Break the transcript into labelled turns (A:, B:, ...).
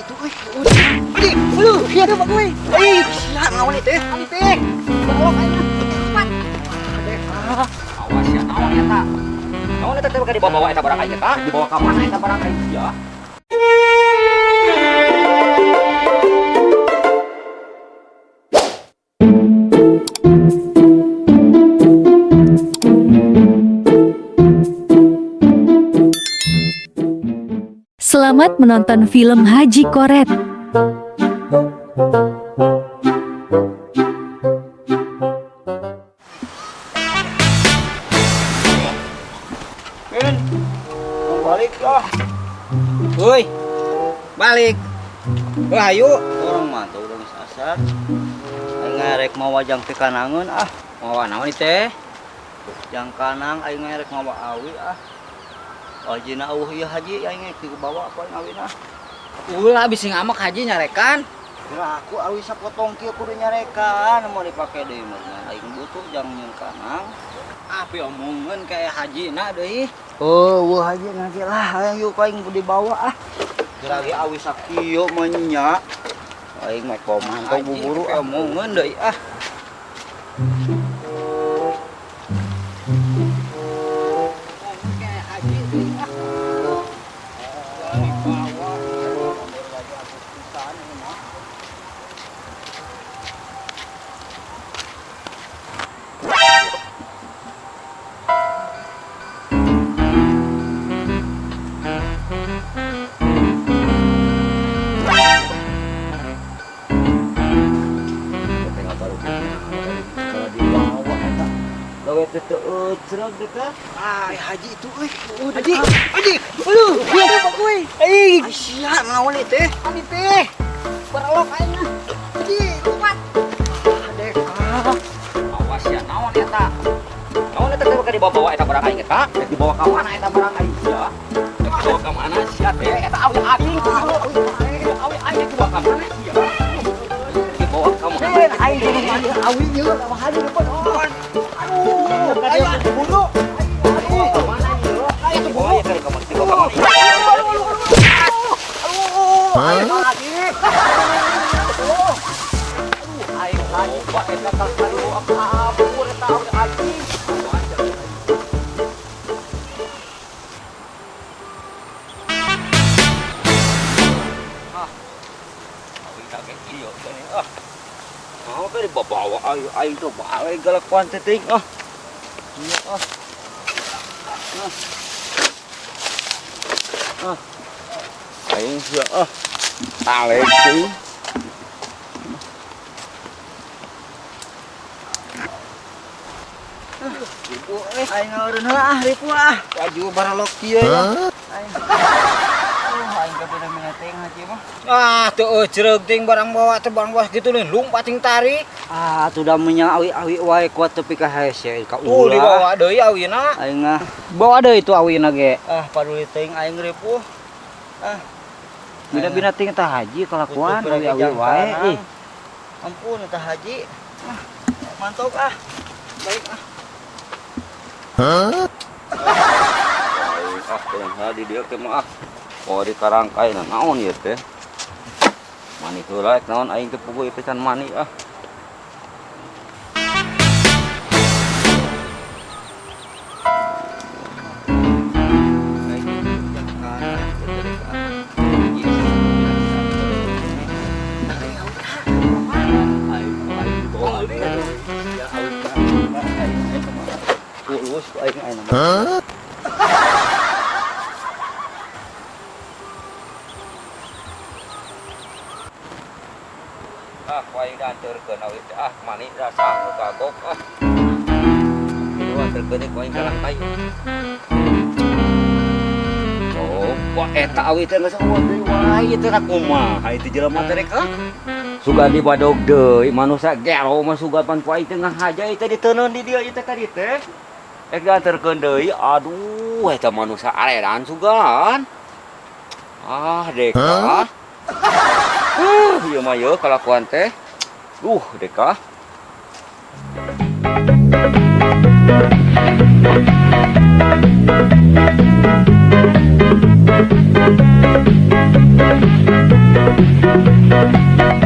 A: Itu euy. Haji, aduh, ieu teh euy. Ih, sia naon ieu teh? Ani teh. Balok aing. Cepat.
B: Awas ya, naon eta? Naon eta teh bakal dibawa-bawa eta barang aing eta? Dibawa ka mana eta barang aing sia?
C: Selamat menonton film Haji Koret.
A: Min, mau balik lah.
B: Woi. Balik. Wah, ayo.
A: Orang mantau udah geus asar. Aing ngarek mawa jang teh kanangeun ah.
B: Mawa naon ieu teh?
A: Jang kanang aing ngarek mawa awi ah. Wajina eueuh ieu haji aing ge dibawa apa awina.
B: Ulah bisi ngamek haji nyarekan.
A: Kira aku awi sapotong kieu kudu nyarekan mau dipake deui mah aing butuh jang nyeun kanang.
B: Ah, pi omongeun kayak haji na deui.
A: Oh, wah haji nanti lah aing yuk aing dibawa ah. Kira ge awi sakieu mah nya. Aing mah komantau buburu
B: Haji, pi omongeun deui ah. Kayak haji deui ah. Dibawa. Ah, haji itu euy. Haji, haji. Aduh, ieu teh euy. Ih, sia naon ieu teh? Ani teh. Baralok aing. Haji, lupat. Deka. Awas ya naon eta? Naon eta teh bakal dibawa-bawa eta barang aing eta? Rek dibawa ka mana eta barang aing sia? Rek dibawa ka mana sia teh? Eta awi aing. Awi aing dibawa ka mana sia? Dibawa ka mana?
A: Aing kudu mandi awi ieu sama haji depan. Aduh, ayo buru.
B: Aduh, mana ieu? Ayo dibawa ka mana? Dibawa ka mana?
A: Aduh, ayo haji.
B: Aing loba eta ka aduh kabur eta awi aing. Ah. Awi kaget ieu teh ah. Mau ke dibawa aing aing tuh balik galakuan teh ting ah. Iya ah. Ah. Ah. Aing sia ah. Talek teuing.
A: Ribu eh aing ngeureun heula ah ribu ah.
B: Baju baralok kieu ya.
A: Aing. Aduh, aing kabina-bina teuing haji mah.
B: Ah, teu eucereug ting barang bawa teh barang bawa kitu leuh lumpat ting tarik.
A: Ah, tuh da menyang awi-awi wae kuat tepi ka hese ka
B: Tuh
A: ulah.
B: dibawa deui awina.
A: Aing ah.
B: Bawa deui tu awina ge.
A: Ah, paduli teuing aing ribu. Ah.
B: Bina-bina ting tah haji kalakuan
A: Butuh
B: awi-awi
A: jang
B: wae
A: kanang.
B: ih.
A: Ampun tah haji. Ah, mantap ah. Baik ah.
B: Aing ah teuing di dieu teh mah ah. Oh di karangkai na naon ieu teh? Mani heula naon aing teh puguh ieu pisan mani ah.
A: Tulus aing aing mah.
B: Ah, ku aing dianterkeun awi teh ah mani rasa kagok ah. Kudu anterkeun ku aing ka lantai. Oh, wah eta awi teh geus eueuh deui wae ieu teh kumaha ieu teh jelema teh rek ah. Sugan dibadog deui manusia gero mah sugan pan ku aing teh ngahaja ieu teh diteundeun di dieu ieu teh tadi teh. Rek dianterkeun deui aduh eta manusia aredan sugan. Ah, deka. Ieu mah yeuh kalakuan teh. Duh, deka.
C: Thank you.